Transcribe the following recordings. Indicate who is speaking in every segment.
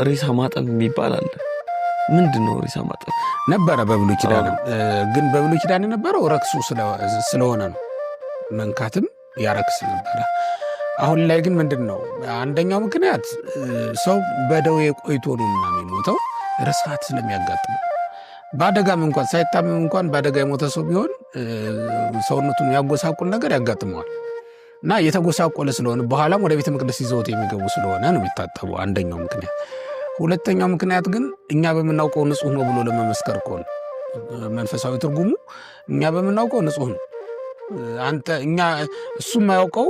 Speaker 1: ሬሳ ማጠብ የሚባል አለ። ምንድን ነው ሬሳ ማጠብ?
Speaker 2: ነበረ በብሉይ ኪዳንም፣ ግን በብሉይ ኪዳን የነበረው ረክሱ ስለሆነ ነው። መንካትም ያረክስ ነበረ። አሁን ላይ ግን ምንድን ነው አንደኛው ምክንያት ሰው በደዌ ቆይቶ ነውና የሚሞተው ርስፋት ስለሚያጋጥመው በአደጋም እንኳን ሳይታመም እንኳን በአደጋ የሞተ ሰው ቢሆን ሰውነቱን የሚያጎሳቁል ነገር ያጋጥመዋል እና የተጎሳቆለ ስለሆነ በኋላም ወደ ቤተ መቅደስ ይዘውት የሚገቡ ስለሆነ ነው የሚታጠቡ። አንደኛው ምክንያት። ሁለተኛው ምክንያት ግን እኛ በምናውቀው ንጹሕ ነው ብሎ ለመመስከር እኮ ነው። መንፈሳዊ ትርጉሙ እኛ በምናውቀው ንጹሕ ነው። አንተ እኛ እሱ የማያውቀው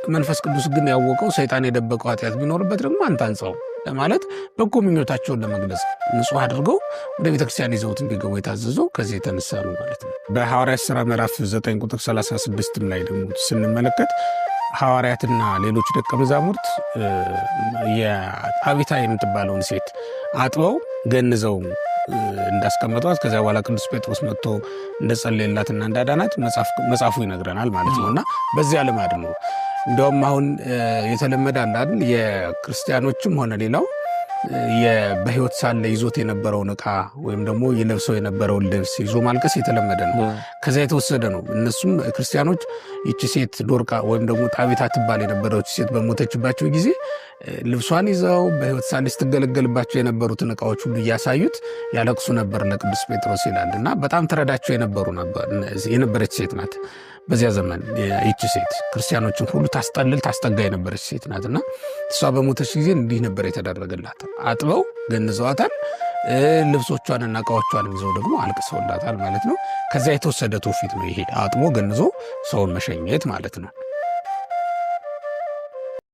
Speaker 2: መንፈስ ቅዱስ ግን ያወቀው ሰይጣን የደበቀው ኃጢአት ቢኖርበት ደግሞ አንተ አንጻው ለማለት በጎ ምኞታቸውን ለመግለጽ ንጹሕ አድርገው ወደ ቤተክርስቲያን ይዘውት እንዲገቡ የታዘዘው ከዚህ የተነሳ ነው ማለት ነው። በሐዋርያት ሥራ ምዕራፍ 9 ቁጥር 36 ላይ ደግሞ ስንመለከት ሐዋርያትና ሌሎች ደቀ መዛሙርት የጣቢታ የምትባለውን ሴት አጥበው ገንዘው እንዳስቀመጧት ከዚያ በኋላ ቅዱስ ጴጥሮስ መጥቶ እንደጸለየላትና እንዳዳናት መጽሐፉ ይነግረናል ማለት ነው። እና በዚያ ልማድ ነው። እንዲያውም አሁን የተለመደ አለ አይደል? የክርስቲያኖችም ሆነ ሌላው በሕይወት ሳለ ይዞት የነበረውን ዕቃ ወይም ደግሞ የለብሰው የነበረውን ልብስ ይዞ ማልቀስ የተለመደ ነው። ከዚያ የተወሰደ ነው። እነሱም ክርስቲያኖች ይቺ ሴት ዶርቃ ወይም ደግሞ ጣቢታ ትባል የነበረች ሴት በሞተችባቸው ጊዜ ልብሷን ይዘው በሕይወት ሳለ ስትገለገልባቸው የነበሩትን ዕቃዎች ሁሉ እያሳዩት ያለቅሱ ነበር ለቅዱስ ጴጥሮስ ይላል። እና በጣም ትረዳቸው የነበረች ሴት ናት። በዚያ ዘመን ይቺ ሴት ክርስቲያኖችን ሁሉ ታስጠልል ታስጠጋ የነበረች ሴት ናት። እና እሷ በሞተች ጊዜ እንዲህ ነበር የተደረገላት። አጥበው ገንዘዋታል። ልብሶቿንና እቃዎቿንም ይዘው ደግሞ አልቅሰውላታል ማለት ነው። ከዚያ የተወሰደ ትውፊት ነው ይሄ አጥቦ ገንዞ ሰውን መሸኘት ማለት ነው።